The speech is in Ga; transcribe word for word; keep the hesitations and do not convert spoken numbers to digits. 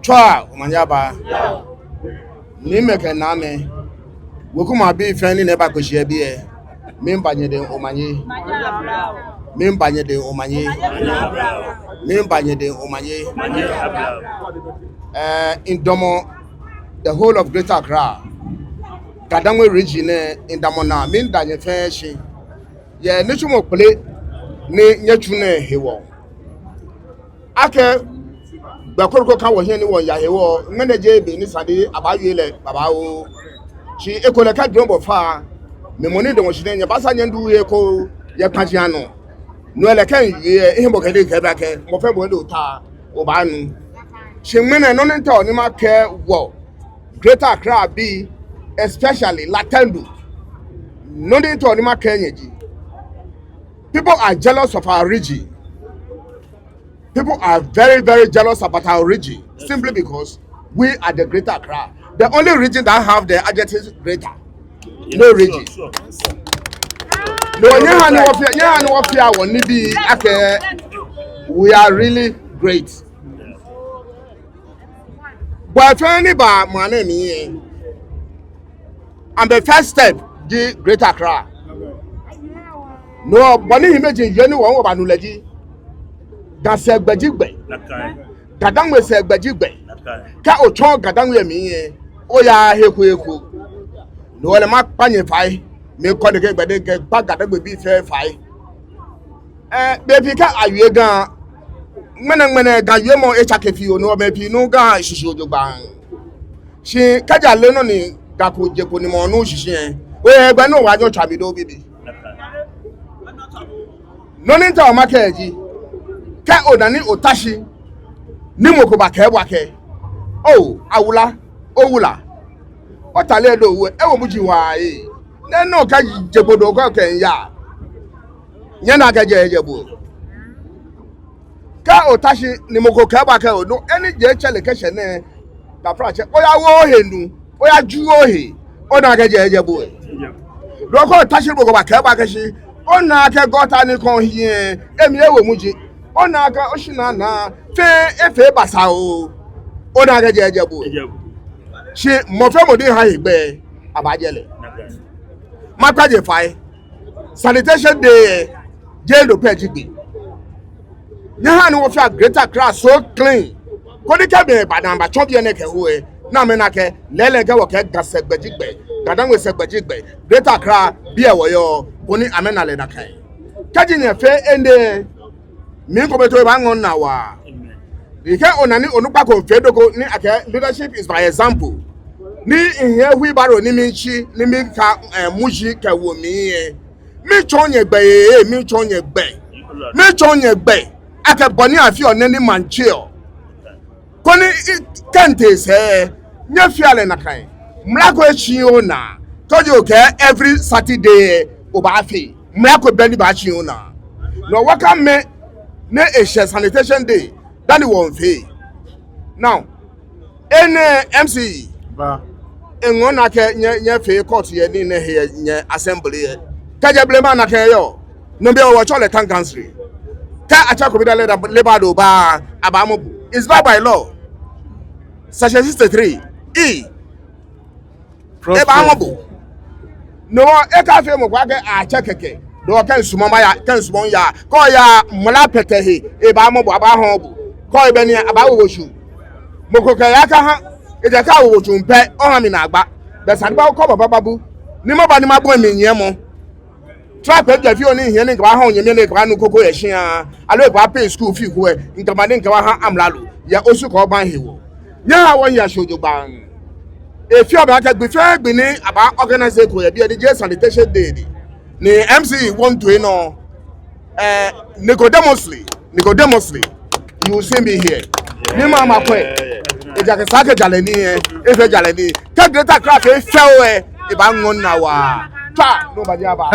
Tswa omanye aba. Niimɛi kɛ naamɛi, wekumɛi abii fɛɛ ni nyɛbakpe shi yɛ biɛ, miiba nyɛdɛŋ omanye. Miiba nyɛdɛŋ omanye. Miiba nyɛdɛŋ omanye. Eh, midamɔ the whole of Greater Accra, Gadangme region nɛɛ, midamɔ naa, miida nyɛ fɛɛ shi yɛ nitsumɔ kpele ni nyɛtsu nɛɛ hewɔ. Akɛ gbɛ kroko ka wɔhiɛ ni wɔya hewɔ, ŋmɛnɛ jeee be ni esa ni abaawie lɛ babaoo. Shi ekolɛ kɛ dromɔ fa, mi mɔ ni damɔ shi nɛɛ, nyɛbaasa nyɛdu eko yɛ kpaji anɔ. No lɛ kɛ miwie lɛ, mihiɛ bɔ kɛ de kɛ ba kɛ, mɔ fɛɛ mɔ ni ota, obaanu. Shi ŋmɛnɛ nɔ ni mitaoɔ ni makɛɛ wɔ Greater Accra bii, especially Latendu, nɔ ni mitaoɔ ni makɛɛ nyɛ ji, people are jealous of our region. People are very, very jealous about our region simply because we are the Greater Accra. The only region that have the adjective greater. No region. No, nyɛhaa ni wɔfea, nyɛhaa ni wɔfea wɔnibii akɛ we are really great. Bɔ fɛɛ ni ba maŋ nɛɛ mli lɛ, amɛ first step ji Greater Accra. No, bɔ ni hiɛmɛiji yɛ ni wɔ wɔbanu lɛ ji, Ga sɛɛ gbɛ ji gbɛ. Gadangme sɛɛ gbɛ ji gbɛ. Kɛ otsɔ Gadangme mli lɛ, oyaaa he ko he ko. No lɛ makpa nyɛ fai, mikɔ nɛkɛ gbɛ nɛɛ kɛkpa Gadangme bii fɛɛ fai. Eh, bei pii kɛ awie Ga, ŋmɛnɛŋmɛnɛ Ga wiemɔ etsake fioo, no mɛi pii nuuu Ga shishi jogbaŋŋ. Shi kɛji ale nɔ ni Ga ko je kpo ni mɔ nuuu shishi lɛ, oyɛ gbɛ ni obaanyɛ otswa mli do bibii. Nɔ ni mitaoɔ makɛɛ ji, kɛ ona ni ota shi ni mɔ ko bakɛɛ bo akɛ, oo, awula, owula, otale do we, ewo muji waa ee. Nɛɛ nɔ kɛ je kpo do kɔ kɛ miiya. Nyɛna akɛ jeee ejɛ bo. Kɛ ota shi ni mɔ ko kɛɛ bo akɛ, oo, no, enɛ jeee tsɛ lɛ kɛshɛ nɛɛ, taflatsɛ, oyawo ohe nu, oyaju ohe, ona akɛ jeee ejɛ bo. Loo kɛ ota shi ni mɔ ko bakɛɛ bo akɛ shi, ona akɛ gɔta ni kɔɔ hiɛ, emli ewo muji, ona akɛ oshinaa naa fɛɛ efee basaa, ona akɛ jeee ejɛ bo. Shi mɔ fɛɛ mɔ ni ha hegbɛ, abaajɛ lɛ. Makpa nyɛ fai. Sanitation day lɛ, jeee no pɛ ji gbɛ. Nyɛhaa ni wɔfea Greater Accra so clean, koni kɛ mɛi ba ni amɛbatsɔ biɛ nɛɛ kɛho lɛ, ni amɛna akɛ lɛɛlɛŋ kɛ wɔkɛɛ Ga sɛɛ gbɛ ji gbɛ, Gadangme sɛɛ gbɛ ji gbɛ, Greater Accra biɛ wɔyɔɔ, koni amɛna lɛ nakai. Kɛji nyɛfee enɛ, mi ŋkɔmɛtoo lɛ baaŋɔɔ minaa waa. Ni kɛ ona ni onukpa ko miifee nɔ ko ni akɛɛ leadership is by example, ni mihiɛ wheelbarrow ni miitsi ni miika, eh, muji kɛwo mli lɛ, miitsɔɔ nyɛ gbɛ ee, miitsɔɔ nyɛ gbɛ. Miitsɔɔ nyɛ gbɛ akɛ bɔ ni afeɔ nɛɛ ni maŋ tseɔ. Koni kɛ mitee sɛɛ, nyɛfea lɛ nakai. Mla ko etsiii onaa, kɛji okɛɛ every Saturday obaafee. Mla ko bɛ ni baatsĩ onaa. No wɔkɛɛ amɛ ni eshɛ sanitation day dani wɔmiifee. Now, enɛ M C E, eŋɔɔ minaa akɛ nyɛ, nyɛfee court yɛ nii nɛɛ he yɛ nyɛ assembly lɛ. Kɛjɛ blema nakai yɔɔ. No be wɔtsɛɔ lɛ town council. Kɛ atsɛ ko bi da lɛ da lɛ ba do ba, abaamɔ bo. It's not by law. Section sixty-three E. Ebaamɔ bo. No hewɔ ekafee mɔ ko akɛ atsɛ kɛkɛ. No hewɔ kɛ misumɔɔ maya, kɛ misumɔɔ miya. Kɛ oya mla pɛtɛ he, ebaamɔ bo, abaahɔɔ bo. Kɛ ebɛ ni abaawo bo tsu. Mɔ ko kɛya kaha, ejaakɛ awo bo tsu pɛ, oha mi naagba. Bɛ esa ni ba okɔ baba babu. Ni maba ni mabɔ mi nyiɛmɔ. Trakpɛ jɛ fioo ni hiɛ ni mikɛbaahɔɔ onyɛmi ni ekɛbaanu koko yɛ shia, aloo ekɛbaa pay school fee ko lɛ, mikɛba ni mikɛbaaha amralo yɛ Osu kɛ Oban hewɔ. Nyɛhaa wɔya shi jogbaŋŋ. Efeɔ mi akɛ gbi fɛɛ gbi ni abaa organize ko yɛ biɛ ni jeee sanitation day ni, ni M C E won't do it no. Eh, Nicodemus Lee, Nicodemus Lee, you will see me here. Ni mama kwe. Ejaakɛ esa akɛ jalɛ ni, eh, efee jalɛ ni. Kɛ Greater Accra fee fɛo lɛ, ebaaŋɔɔ minaa waa. Tswa, no baje aba.